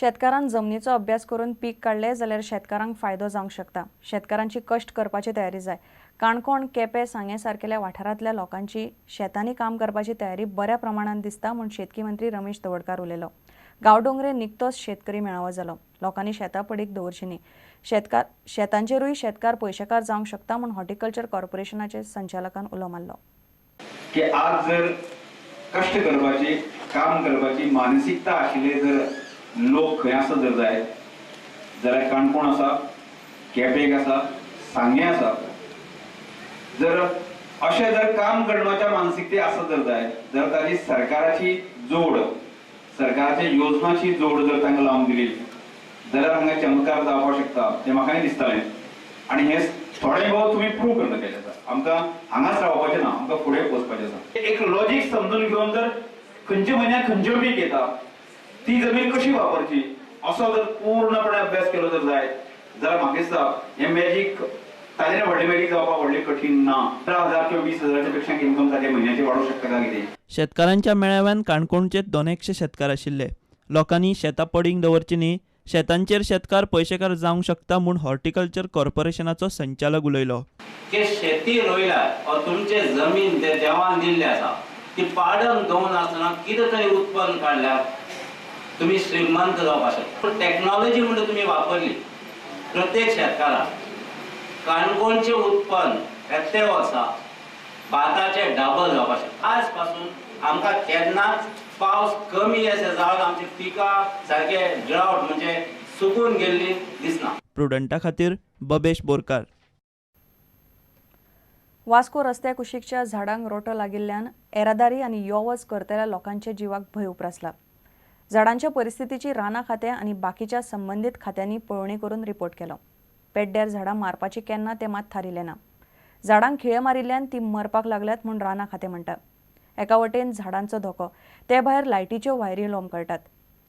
शेतकारान जमनीचो अभ्यास करून पीक काडले जाल्यार शेतकारांक फायदो जावंक शकता. शेतकारांची कश्ट करपाची तयारी जाय. काणकोण, केपें, सांगें सारकेल्या वाठारांतल्या लोकांची शेतांनी काम करपाची तयारी बऱ्या प्रमाणांत दिसता म्हूण शेतकी मंत्री रमेश तवडकार उलयलो. गांवडोंगरे निकतोच शेतकरी मेळावो जालो. लोकांनी शेतां पडीक दवरची न्ही. शेतकार शेतांचेरूय शेतकार पयशेकार जावंक शकता म्हूण हॉर्टिकल्चर कॉर्पोरेशनाचे संचालकान उलो मारलो. की आज जर कष्ट करपाची, काम करपाची मानसिकता आशिल्ले जर लोक खंय आसा जर जाय जाल्यार काणकोण आसा, केपें आसा, सांगें आसा. जर अशें जर काम करपाच्या मानसिकते आसा जर जाय जाल्यार ताजी सरकाराची जोड, सरकाराच्या योजनाची जोड जर तांकां लावन दिली जाल्यार हांगा चमत्कार जावपाक शकता तें म्हाकाय दिसतालें. आनी हें थोडें भोव तुमी प्रूव करणं केलें आसा. आमकां हांगाच रावपाचें ना, आमकां फुडें वचपाचें आसा. एक लॉजीक समजून घेवन जर खंयच्या म्हयन्याक खंयच्यो पीक येता ती जमीन कशी वापरची असो जर पूर्णपणे अभ्यास केलो जर जाय जाल्यार म्हाका दिसता हें मॅजीक ताजें व्हडलें मॅजीक जावपाक व्हडलें कठीण ना. 15,000 किंवा 20,000 पेक्षा इन्कम ताजे म्हयन्याचे वाडूंक शकता काय कितें. शेतकारांच्या मेळाव्यान काणकोणचे 200 शेतकार आशिल्ले. लोकांनी शेतां पडींग दवरची न्ही, शेतांचेर शेतकार पयशेकार जावंक शकता म्हूण हॉर्टिकल्चर कॉर्पोरेशनाचो संचालक उलयलो. की शेती रोयल्या वा तुमचे जमीन ते देवान दिल्ले आसा ती पाडम दवरून आसतना कितें तरी उत्पन्न काडल्यार तुमी श्रीमंत जावपाक शकता. पूण टॅक्नॉलॉजी म्हणून तुमी वापरली प्रत्येक शेतकाराक काणकोणचें उत्पन्न येते वर्सा भाताचें डबल जावपाक शकता. आज पासून आमकां केन्नाच पावस कमी आसा जावन आमची पिकां सारके ड्रावट म्हणजे सुकून गेल्ली दिसना. प्रुडंटा खातीर बबेश बोरकार. वास्को रस्त्या कुशीकच्या झाडांक रोटो लागिल्ल्यान येरादारी आनी यो वच करतल्या लोकांच्या जिवाक भंय उप्रासला. झाडांच्या परिस्थितीची रानां खातें आनी बाकीच्या संबंदीत खात्यांनी पळोवणी करून रिपोर्ट केलो. पेड्ड्यार झाडां मारपाची केन्ना तें मात थारिल्लें ना. झाडांक खिळे मारिल्ल्यान ती मरपाक लागल्यात म्हूण रानां खातें म्हणटा. एका वटेन झाडांचो धोको, ते भायर लायटीच्यो वायरी लोंबकळटात,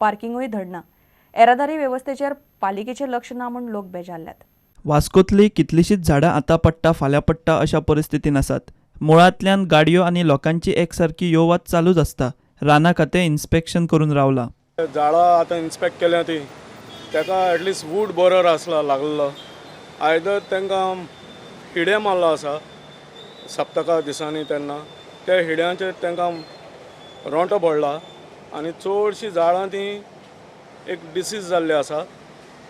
पार्किंगूय धडना. येरादारी वेवस्थेचेर पालिकेचें लक्ष ना म्हूण लोक बेजारल्यात. वास्कोतली कितलीशीच झाडां आतां पडटा फाल्यां पडटा अशा परिस्थितीन आसात. मुळांतल्यान गाडयो आनी लोकांची एकसारकी यो वच चालूच आसता. रानां खातें इन्स्पेक्शन करून रावला. झाडां आतां इन्स्पेक्ट केल्या ती ताका एटलिस्ट वूड बोरर आसला लागलो, आयदर तांकां हिडे मारलो आसा सप्तका दिसांनी, तेन्ना त्या हिड्यांचेर तांकां रोंटो पडला आनी चडशीं झाडां ती एक डिसीज जाल्ली आसा.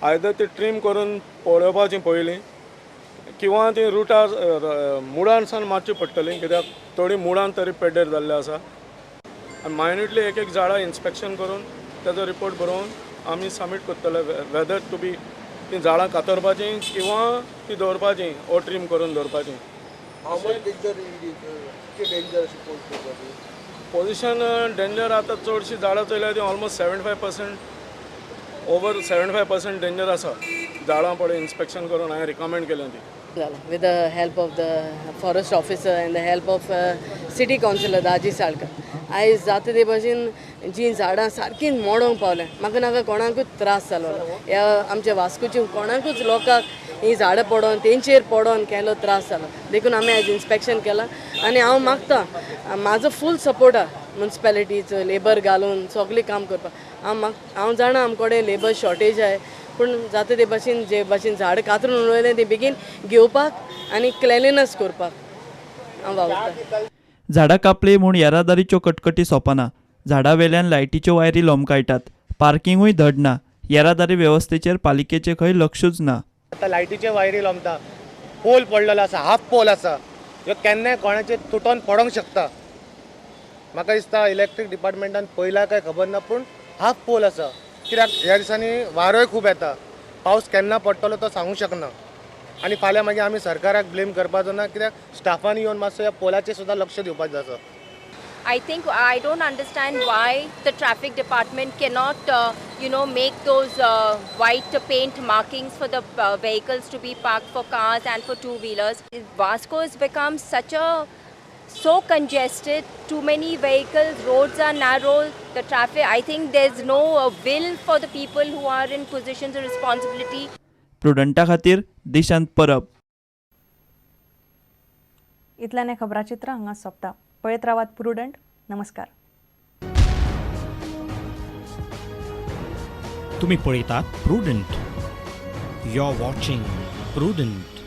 आयदर ती ट्रीम करून पळोवपाची पयलीं किंवा ती रुटार मुळांसान मारची पडटली, कित्याक थोडीं मुळान तरी पेड्डेर जाल्ले आसा. आनी मायन्युटली एक एक झाडां इन्स्पेक्शन करून ताजो रिपोर्ट बरोवन आमी सबमीट करतले वेदर टू बी ती झाडां कातरपाची किंवा ती दवरपाची ओ ट्रीम करून दवरपाची. पोजिशन डेंजर आतां चडशीं झाडां चोयल्यार ती ऑलमोस्ट 75% ओवर 75% डेंजर आसा. झाडां पळय इन्स्पेक्शन करून हांवें रिकमेंड केलें ती. With the help of the forest officer and the help of city councillor Daji Salkar, आयज जाता ते भाशेन जीं झाडां सारकीं मोडोंक पावल्या. म्हाका नाका कोणाकूच त्रास जालो ह्या आमच्या वास्कोची कोणाकूच लोकांक हीं झाडां पडोन तेंचेर पडोन केलो त्रास जालो. देखून आमी आयज इन्स्पेक्शन केलां आनी हांव मागता म्हाजो फूल सपोर्ट आहा मुन्सिपेलिटीचो लेबर घालून सगळें काम करपाक. हांव जाणा आमचे कडेन लेबर शॉर्टेज आहे, पूण जाता ते भाशेन जे भाशेन झाड कातरून उडयलें तें बेगीन घेवपाक आनी क्लिनलीनस करपाक हांव वावुरता. झाडां कापली म्हूण येरादारीच्यो कटकटी सोंपना. झाडां वेल्यान लायटीच्यो वायरी लोंबकायटात, पार्किंगूय धड ना. येरादारी वेवस्थेचेर पालिकेचें खंय लक्षूच ना. आतां लायटीचे वायरी लोंबता, पोल पडलेलो आसा, हाफ पोल आसा, ह्यो केन्नाय कोणाचेर तुटोन पडोंक शकता. म्हाका दिसता इलेक्ट्रीक डिपार्टमेंटान पयला काय खबर ना, पूण हाफ पोल आसा. कित्याक ह्या दिसांनी वारोय खूब येता, पावस केन्ना पडटलो तो सांगूंक शकना आनी फाल्यां मागीर आमी सरकाराक ब्लेम करपाचो ना, कित्याक स्टाफांनी येवन मातसो ह्या पोलाचेर सुद्दां लक्ष दिवपाचें आसा. I think I don't understand why the traffic department cannot, make those white paint markings for the vehicles to be parked for cars and for two-wheelers. Vasco has become so congested, too many vehicles, roads are narrow, the traffic, I think there's no will for the people who are in positions of responsibility. प्रुडंटा खातीर दिशांत परब. इतल्याने खबराचित्र हांगा सोंपता. पळयत रावात prudent. नमस्कार. तुमी पळयतात Prudent. You are watching Prudent.